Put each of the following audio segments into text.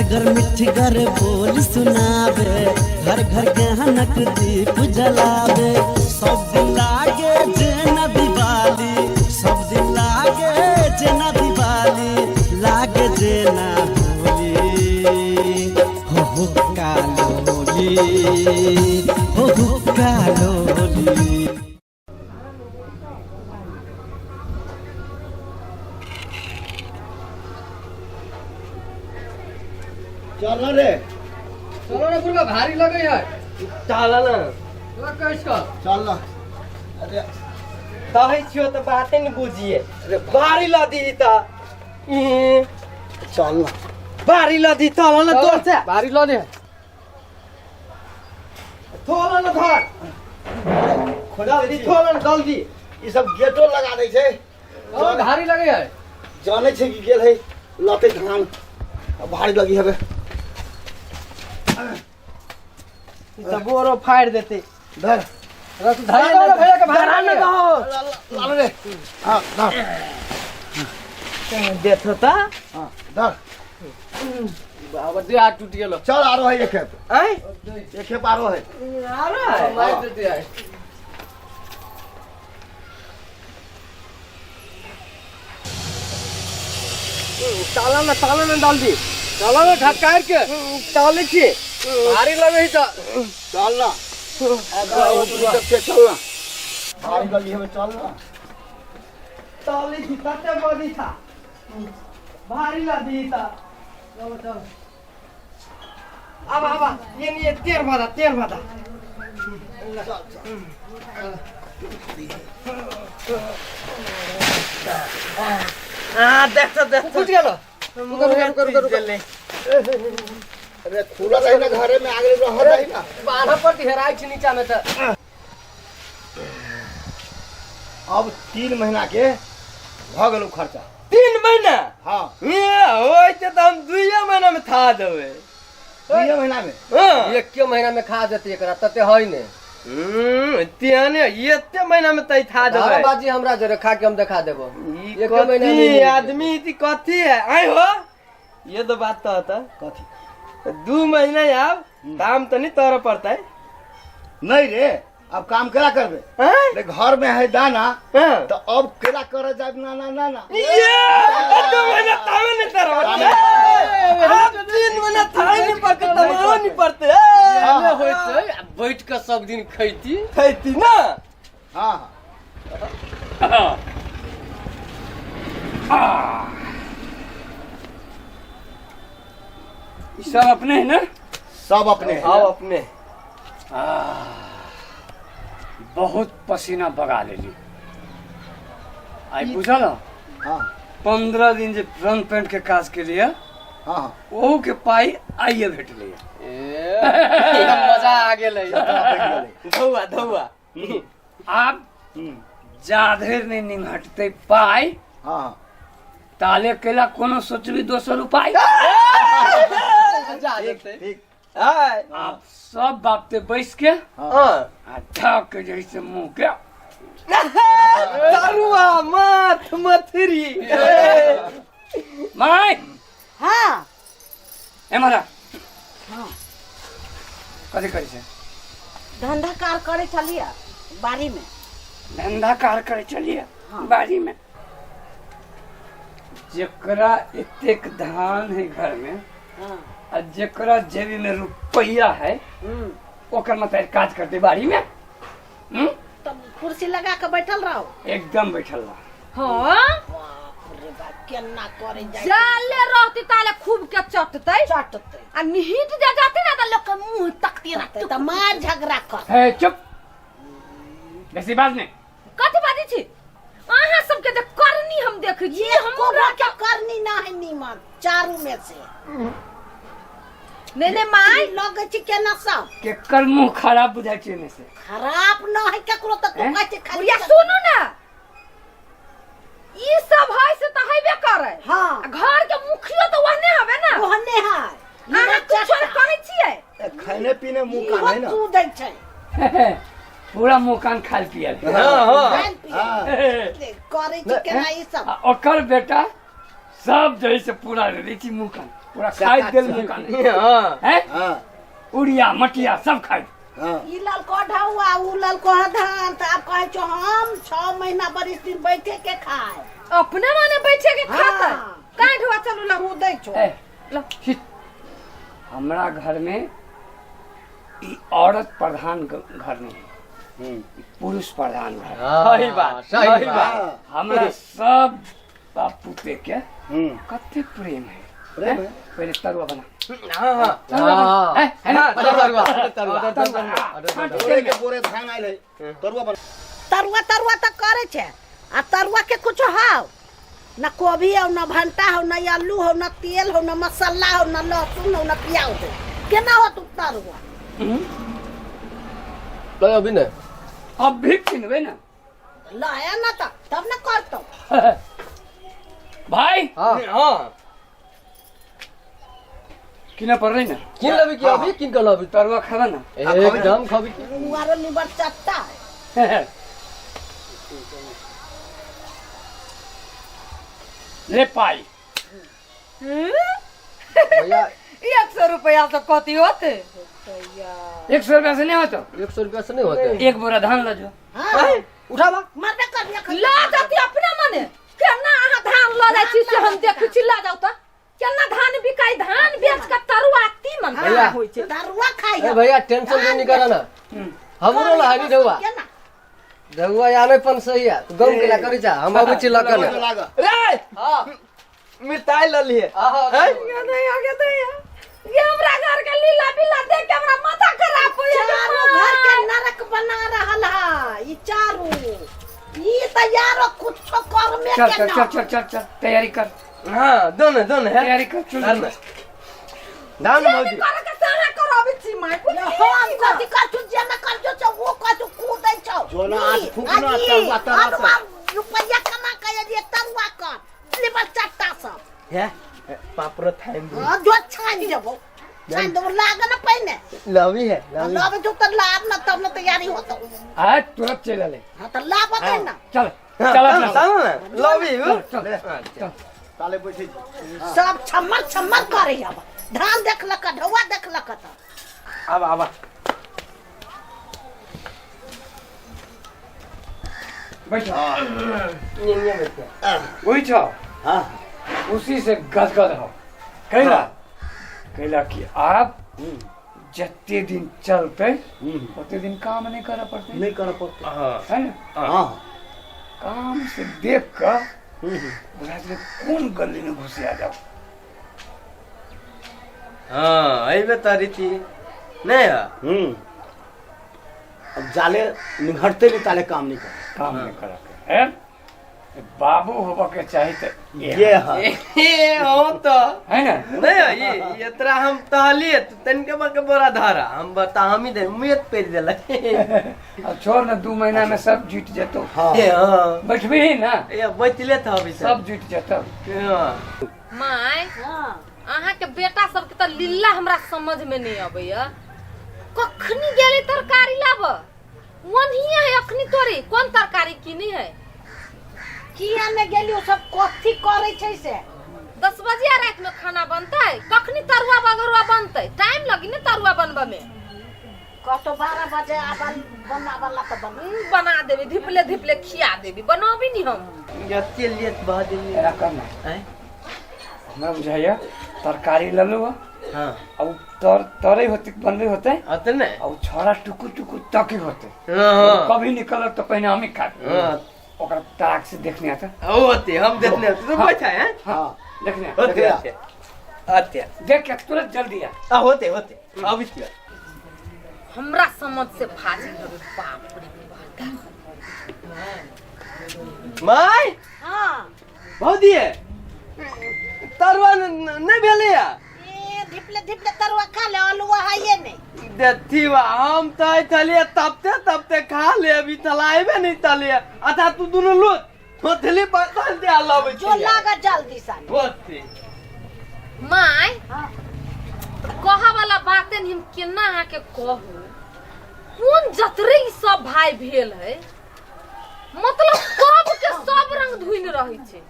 मिठगर मिठगर बोल सुनावे, घर घर ज्ञानक दीप जलावे। सब दिन लागे जेना दिवाली, सब दिन लागे जेना दिवाली, लागे जेना होली। हो हो कालोली, हो हो कालोली। चल रे। चलो ने बुढ़बा, भारी लगे है। चल न। चलो कस कऽ। चल ना। अरे। कहै छियो तऽ बाते ने बुझिए। अरे बारी ल दी तऽ ई, चल ना। बारी ल दी, चल न तोर से। भारी लऽ दे। थोड़ा न धर। खोजा। जल्दी थोड़ा न जल्दी। ई सब गेटो लगा दै छै। चलो, भारी लगे है। जानै छै कि गेल है लतै धान, आ भारी लगी हवे। ई तऽ बोरो फाड़ि देतै। धर। रस धर दो भैया के, भारी धरा न लगे है। दहो। लाल रे, हाँ धर। देथो तऽ। हाँ धर। बाबा, देह हाथ टूटि गेलो। चल, आरो है एक खेप। आँय? एक खेप आरो है। आरो है? मारि देते है। चल न, चल न जल्दी। चलो ने ढकार के। चलै छी। भारी लगे है तऽ। चल ना, चल ना, भारी लगी हवे, चल ना। चलै छी, तते बदी था भारी लदी तऽ। चलो चलो। अब अब ये नहीं, तेर बाधा, तेर बाधा। हाँ, देख तो, देख। कुछ गेलो, रुको रुको रुको रुको रुको। अरे, खुला रही ना, घरे में आगे रह रही ना। बान्ह पर हेराइ छै नीचा में तऽ। अब 3 महीना के भऽ गेलौ खर्चा। 3 महीना? हाँ। ये होय छै तऽ हम 2 महीना में था देबै। 2 महीना में? हाँ। एके महीना में खा जेतै एकरा, तते है ने। तेहने एते महीना में तै था देबै। बाजी हमरा जरे खा के हम देखा देबो। ई एके महीना में कथी नहीं। आदमी ई कथी है? आइ हो, ये तो बात तो होता। कथी? 2 महीना आब काम तो नहीं तोरा पड़ता है? नहीं रे, अब काम केना करबे? हाँ? रे, घर में है दाना। हाँ। तो अब केना करे जाब? ना ना ना ना। ये 2 महीना तावे नहीं तोरा, अब 3 महीना थावे नहीं पड़ते, तमाओ नहीं पड़ते। एने होइतै आ बैठ के सब दिन खैती। खैती ना। हाँ हाँ। ई सब अपने है ना? सब अपने है। आओ अपने। बहुत पसीना बगा लेली आई, बुझल? हाँ। 15 दिन जे रंग पेंट के काज के लिए, हाँ हाँ। ओहू के पाई आइए भेटलै। ए, एकदम मजा आ गेलै। धौआ धौआ। आब जाधरि नहि निंघटतै पाइ, हाँ हाँ। ताले केला कोनो सोचबी दोसर उपाय। मजा आ जेतै। ठीक। आय। आप सब बाप ते बैस के हाँ। आ ढक के जैसे मुंह के तरुआ माथ मथरी। माय। हाँ। एम्हर आ। कथी करै छै? धंधा कार करे छलियै बाड़ी में। धंधा कार करै छलियै बाड़ी में? जेकरा एतेक धान है घर में हाँ। आ जेकरा जेबी में रुपया है, ओकर मतलब काज करते बाड़ी में, हम्म? तब कुर्सी लगा के बैठल रहो। एकदम बैठल रह। हाँ। बाप रे बाप, केना करे जाय। जाले रहती ताले खूब के चटतै। चटतै। आ निहिट जा जाती ना त लोग के मुंह तकती ना। त मार झगड़ा कर। हे, चुप, बेसी बात नहीं। कथी बाजै छी अहाँ सबके? जे करनी हम देखै छी हमरा हमरा के करनी ना है नीमन चारू में से। नहीं नहीं माय। लगै छै केना सब। केकर मुंह खराब बुझाइ छै एने से? खराब न है केकरो त तू हैं? कहै छै खाली। बुढ़िया, सुनू ना, ई सब है से त हेबे करे। हाँ। आ घर के मुखियो त ओहने हवे ना? ओहने है। अहाँ कुछो कहै छियै? खाने पीने मुंह कान है ना। तू दै छै। पूरा मुंह कान खाल पियल। हाँ हाँ। खान पियन। हाँ। करै छै केना ई सब। आ ओकर बेटा सब जे है से पूरा रीति मुंह कान। पूरा खाइ देल दुकान हाँ हैं हाँ उड़िया मटिया सब खाइ हाँ ई ललको ढौआ ऊ ललको धान त आब कहै छौ हम 6 महीना बरिस दिन बैठे के खाए। अपने माने बैठे के खाता। हाँ। काहे ढुआ चलू ला। तू दै छौ। ए, छिट। हमरा घर में ई औरत प्रधान घर नहीं है, ई पुरुष प्रधान घर है। सही बात, सही बात। हमरा सब बाप पुते के कते प्रेम है। प्रेम है। पहले तरुआ बना। हाँ हाँ। तरुआ बना। है, है ना? तरुआ, तरुआ, तरुआ। तरुआ। बोरे के बोरे धान आयल है, तरुआ बना। तरुआ तरुआ तऽ करै छै आ तरुआ के कुछ हौ न, कोबी हौ न, भंटा हौ न, आलू हौ न, तेल हौ न, मसाला हौ न, लहसुन हौ न, प्याज हौ, केना होत तरुआ? तो अभी ने अब भी किनबे ना। लाया ना तऽ तब न करतौ। भाई। हाँ। हाँ। किना पड़ रही ना। किन लबी की अभी किन कर लबी? तरुआ खाबा ना? एकदम खबी की। आरो लिबर चट्टा है। ले पाई। भैया। 100 रुपया तो कथी होते? 100 रुपया से नहीं होता। 100 रुपया से नहीं होते। एक बोरा धान ला जो। हाँ। उठावा। मरबे कर। ला जाती अपने मने, केना अहाँ धान ल जाइ छी से हम देखै छी। ला जाउ त केना धान बिकाइ, धान बेच के तरुआ तीमन भैया। होइ छै। तरुआ खाइ। ए भैया, टेंशन नहीं करा ना, हमरो ला हनी ढौआ। केना? ढौआ आने पन सही है, तू गम केला करी जा, हम अबै छी लकन। लाग। रे मिठाई ल लिए। आहा। हैं? ये नहीं आगे तो ये हमरा घर के लीला बिला देख के हमरा माथा खराब हो चारू घर के नरक बना रहल है ई चारू, ई त यारो कुछो कर में चल के चल ना। चल चल चल चल, तैयारी कर। हाँ, दोनों दोनों है। तैयारी कर, चल। धान में धान जे भौजी। करे के सारा कराबै छी माय। हम कथी कर जे न कर जो वो कथी कूदै छौ। जो ना आज फूक ना तरुआ तरुआ अनुमा रुपैया कमा के ये तरुआ कर लिबर चट्टा सब। है पापरो थाइम। हाँ, जो छानि देबो छानि देबो, लाग न पहिने। लवी है लवी। लाब जो त लाब न तब न तैयारी होतो। आज तुरंत चल ले। हाँ त लाब होतै न। चल चल अपना। चल ना लवी। चल चल। ताले बैठे छी। सब छम्मर छम्मर करे, अब धान देखलक, ढौआ देखलक त आब आब। बैठो। ये बैठ। वही छो। हाँ। उसी से गदगद हो कैला कैला कि आप जितने दिन चलते उतने दिन काम नहीं करे पड़ते। नहीं करे पड़ते। हाँ। है ना? हाँ। काम से देख कर बुझा छलै कोन गली में घुसिया जाओ। हाँ, अइबे त रीति नहीं है। अब जाले निघटते नहीं ताले काम नहीं कर। काम नहीं करे के है, बाबू होबा के चाही त ये। ये है। ए हो तो है ना? नहीं है, ये ये हम तहलिए तो तनके बके बोरा धारा हम बता हम ही दे मुयत पेज देला। अब छोड़ ना, 2 महीना में सब जुट जतो। हाँ। ए हाँ। बैठबी ही ना। ए बैठले था अभी। सब जुट जतो। हाँ। माय। हाँ। अहाँ के बेटा सबके तऽ लीला हमरा समझ में नहीं अबैया। कखनी गेलै तरकारी लाब, ओनहिए है अखनी। तोरी कोन तरकारी किनी है? किया ने गेली, ओ सब कथी करे छै से? 10 बजे रात में खाना बनतै, कखनी तरुआ बगरुआ बनतै? टाइम लगी ने तरुआ बनबे में। कतो 12 बजे आबल बनावला त बना। बना देबी, धिपले धिपले खिया देबी, बनाबी नी हम। जत्ते लिए बहा देली। एना कर ना। हैं? हमरा बुझाइया तरकारी ललू। हाँ। अब तर तरे होते बनबे होते। होते ने। और छौड़ा टुकु टुकु तकी होते। हाँ हाँ। कभी निकल तो पहले हम ही खा। हाँ। ओकरा ताक से देखने आता। ओ होते हम देखने होते तो बैठा है। हाँ, देखने आ। होते होते होते। देख के तुरंत जल्दी आ। आ होते होते अभी क्या। हमरा समझ से फाजिल हवे, बाप रे बाप। माय। हाँ। भौजी है तरुआ नहीं भेलै या? ए धिपले धिपले तरुआ खा ले, आलूआ है ये नहीं। देखी बा हम तो थलिए तपते तपते खा ले, अभी तलाइबे नहीं तलिए। अच्छा तू दुनू लूट होथली पर दे लबै। जो लागा जल्दी सन। होते। माय। हाँ। कहा वाला बाते हम केना अहाँके कहू, कोन जतरे ई सब भाई भेल है, मतलब सब के सब रंग धुइन रहै छै।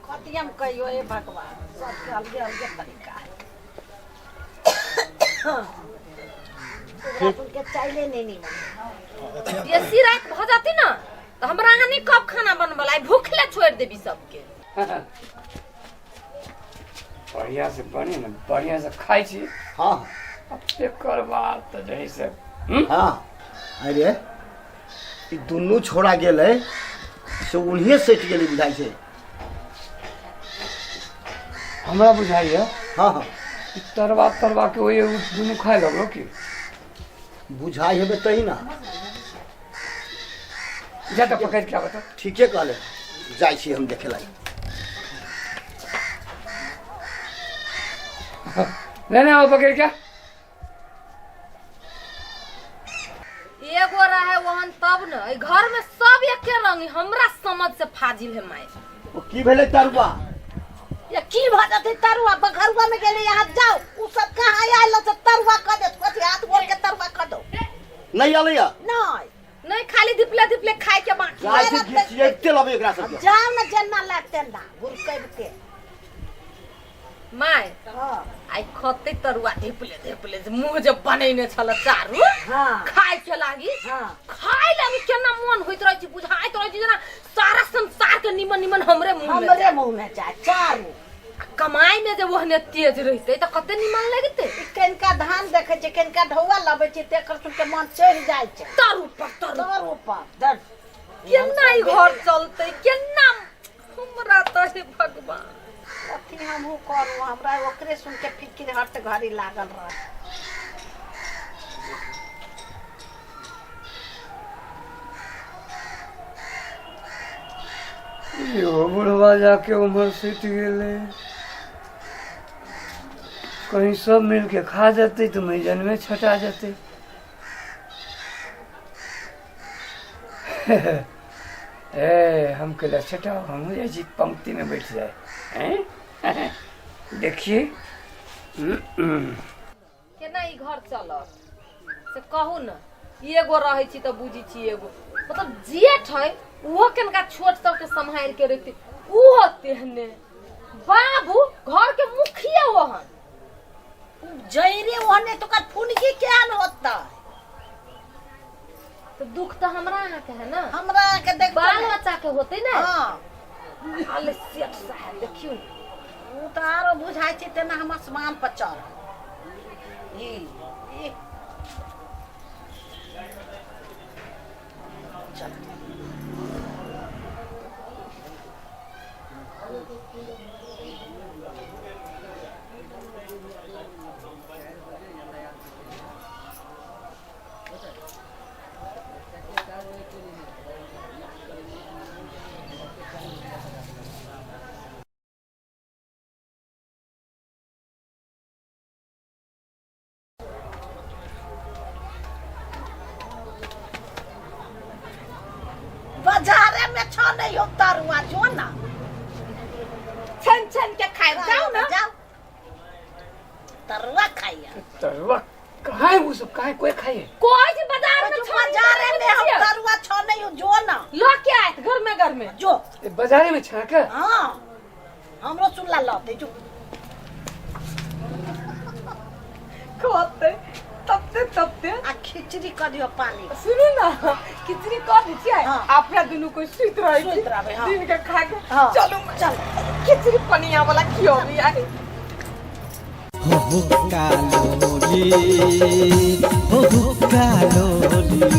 कथी हम कहियो, ए भगवान, सबके अलगे अलगे तरीका है। चाइले नहीं निमन। बेसी रात भ जाती ना तो हमरा अहाँ नहीं कब खाना बनबल आई भूखले छोड़ देबी सबके। बढ़िया से बने ना, बढ़िया से खाई छी। हाँ। अब एकर बाद तो जही से हाँ अरे ई दुनू छोड़ा गेलै से उन्हीं सटि गेलै बुझाइ छै। हमरा बुझाइए। हाँ हाँ। ई तरवा तरवा के ओहि दुनू खाए लगलो की बुझाइ हेबे तही ना। जा तऽ पकड़ि के आबऽ तऽ। ठीके कहले, जाइ छी हम देखे लागि। नहीं नहीं, आओ पकड़ के। एगो रहे वहन तब न, ई घर में सब एके रंग, हमरा समझ से फाजिल है माय। ओ की भेलै तरुआ? ये की भ जतै तरुआ? बघरुआ में गेलै, यहाँ जाओ, उ सब कहाँ आयल से तरुआ कह देत, कथी हाथ गोड़ के तरुआ कह दो। नहीं आलैया? नहीं। नहीं, खाली धिपले धिपले खाए के बाकी। जाइ छी घिचियते लबै एकरा सबके। जाओ ना जेना लागते ना गुरकैब के। माय हाँ। आई खते तरुआ धिपले धिपले जे मुंह जे बनेने छल चारू। हाँ। खाए के लागी। हाँ। खाए लागी केना मन होइत रहै छै, बुझाइत रहै छै जेना सारा संसार के निमन निमन हमरे मुंह में हमरे जाय। मुंह में जाय चारू। आ कमाई में जे ओहने तेज रहते त कते निमन लगते। ई कनिका धान देखे छै, कनिका ढौआ लबै छै, तेकर सुन के मन चढ़ि जाइ छै। तर ऊपर तर तर ऊपर दर। केना ई घर चलते केना, हमरा त हे भगवान। अथी हमहूँ करू, हमरा ओकरे सुन के फिकिर हट घड़ी लागल रहे। इहो बुढ़वा जाके उम्हर सुति गेलै, कहीं सब मिलके खा जेतै तऽ मैजनमे छटा जेतै। ए हम कैला छटाओ, हमहूँ जाइ छी पंक्तिमे बैठ जाए। हैं देखिए केना ई घर चलत से कहू न। एगो रहै छी तऽ बुझी छी एगो, मतलब जेठ है ओहो कनका छोट सबके सम्हारि के रखते, ओहो तेहने बाबू घर के मुखिया ओहन जैरे ओहने तो ओकर फुनगी केहन होतै? तो दुख तो हमरा अहाँ के है ना, हमरा के देख बाल बच्चा के होते ना। हाँ। अले सेठ साहब देखियो न। उ तऽ आरो बुझाइ छै तेना हम आसमान पर चढ़ल। ई ई चल। बाजारे में छो नहीं हो तरुआ जो ना छन छन के खाए जाओ ना, जाओ तरुआ खाइए। तरुआ कहाँ है वो सब, कहाँ है? कोई खाइए कोई जी बाजार में छो बाजारे में हम तरुआ छो नहीं हो जो ना लो के आयत घर में, घर में जो बाजारे में छा के। हाँ हमरो चूल्हा लते जो कहते तबते तबते आ खिचड़ी कर दियो पानी। सुनू ना, खिचड़ी कर दी छियै। हाँ। अपना दुनू कोई सुति रहै छी, सुति रहबै, हाँ। दिन के खा के। हाँ। चलू चल खिचड़ी पनिया वाला खियबी आइ। हो हुक्का लोली, हो हुक्का लोली।